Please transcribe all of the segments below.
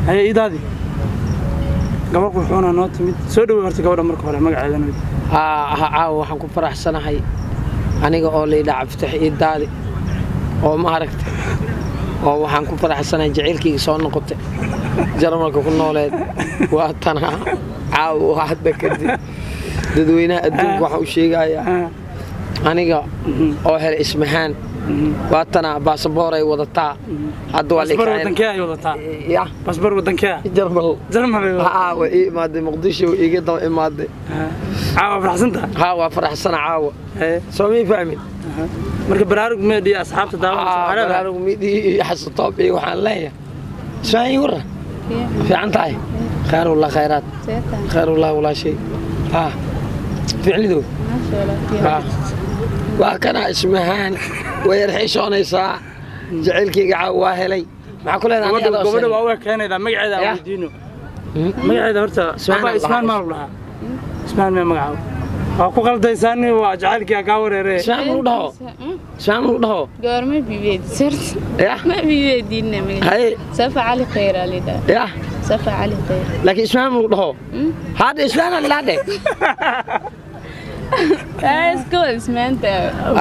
Haye idaadi gabar qurxoona noo timid soo dhaweey horta gabadha marka hore magaceedana Caawa waxaan ku faraxsanahay aniga oo la yidhaa Cabdifatax Iidaadi oo ma aragtay oo waxaan ku faraxsanahay jacaylkayga soo noqotay Jarmalka ku nooleed waa tanaa caawa hadda kadib dadweynaha adduunka waxaan u sheegayaa aniga oo helay Ismahaan waa tanaa baasaboor ay wadataa hadda waa basbar wadankee ay wadataa ya basbar wadankee Jarmal Jarmal ay wadataa haa way ii imaaday Muqdisho iga daba imaaday caawa faraxsanta haa waa faraxsana caawa soo may fahmin marka Baraarug Media asxaabta daawanaysa waxaa leedahay Baraarug Media iyo Xasan Toob iyo waxaan leeyahay Ismahaan ii warran fiican tahay khayr wallah khayraad khayr wallah walaashay haa ficlidow haa waa kana Ismahaan way yar xishoonaysaa jacaylkayga caawa waa helay maxaa ku leedahay aniga adoo gabadha waa u ekeenaydaa magaceeda aan Ya. weydiino magaceeda horta Ismaan Abba la Ismaan dhahaa. maa lagu dhahaa Ismaan mee magacaabo waa ku qaldaysaani waa jacaylkii kaa wareeree Ismahaan ma lagu dhaho Ismahaan ma lagu dhaho Goorma biweydisart ya ma biweydiina magaca haye Safa Cali Khayr aa lidhaa ya Safa Cali Khayr laakiin Ismahaan ma lagu dhaho hadda Ismahaan aa lidhaa iska wada ismaanta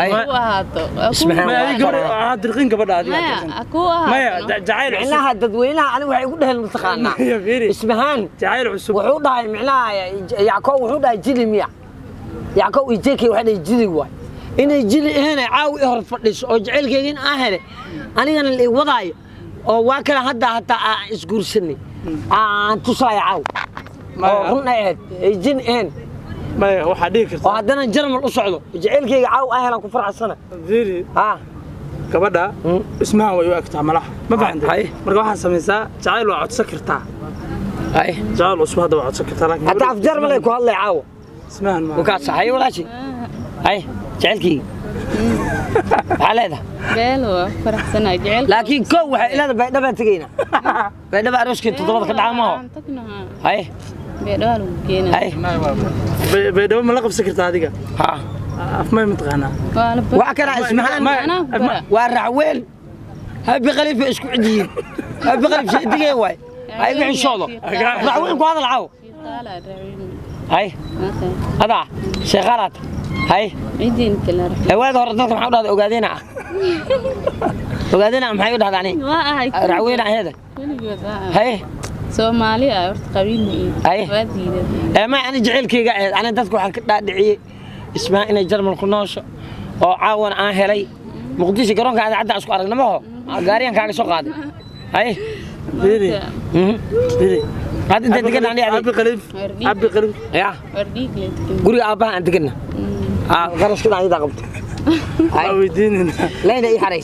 Ay. ku ahaato Ismahaan maya waa adiga gabadha kana. aa dirqin gabadha adiga maya dirqin. ku maya ahaato jacayl cusub micnaha dadweynaha aniga waxay igu dheheen mataqaanaa Ya, fiiri Ismahaan jacayl cusub wuxuu dhahay micnaha Yackow wuxuu dhahay jili miya Yackow iyo JK waxay dhahay jili waay inay jili ahayn ay caawi i hor fadhiso oo jacaylkayga in aan helay anigana la i wadaayo oo waa kale hadda hataa aan isguursanay aan tusaayo caaw oo run ay ahayd ay jin ahayn maya waxaa dhihi oo kartaa haddana Jarmal u socdo jacaylkayga caaw aan helaan ku faraxsana fiiri haa gabadha Ismahaan way u egtaa malaha ma fahantay Haye. marka waxaad samaysaa jacayl waa codsan kartaa hay jacayl cusub hadda waa codsan kartaa laakiin hadda af Jarmal ay ku hadlay caawa Ismahaan ma wakaas hay walaashi hay jacaylkayga maxaa leedahay beel waa faraxsanaa jecel laakiin kow waxay ilaada Baydhaba tegaynaa Baydhaba arooskii 7 ka dhaca maaho hay Beedhaba lagu keenaa hay Baydhabo ma la qabsan kartaa adiga haa af may mataqaanaa waa la wax kana Ismahaan anaa ku bara waa racweel habi khalifa isku cidiyin habi khalif sheedigay waay hay igu xishoodo racweel ku hadal caaw Shiiqaala raacin hay adaa sheeqaalaad hay cidiin kala raacin waaga hore dadka maxaa u dhahday ogaadeyna ah ogaadeyna maxay u dhahdaa ani waa ahay racweel aheeda weligood waa ahay hay Soomaali ah horta qabiil ma ihi Ay. waa diiday ma ani jacaylkayga ahayd ani dadka waxaan ka dhaadhiciyey Ismahaan inay Jarmal ku noosho oo caawan aan helay Muqdisho garoonka cadda isku aragna maho gaariyan kaaga soo qaaday hay fiiri fiiri hadda inta degan ani Abi Khaliif Abi Khaliif ya war dhiig la degan guriga aabbaha aan deganna qarashka ayada qabto waa weydiinayna layna ii xaray.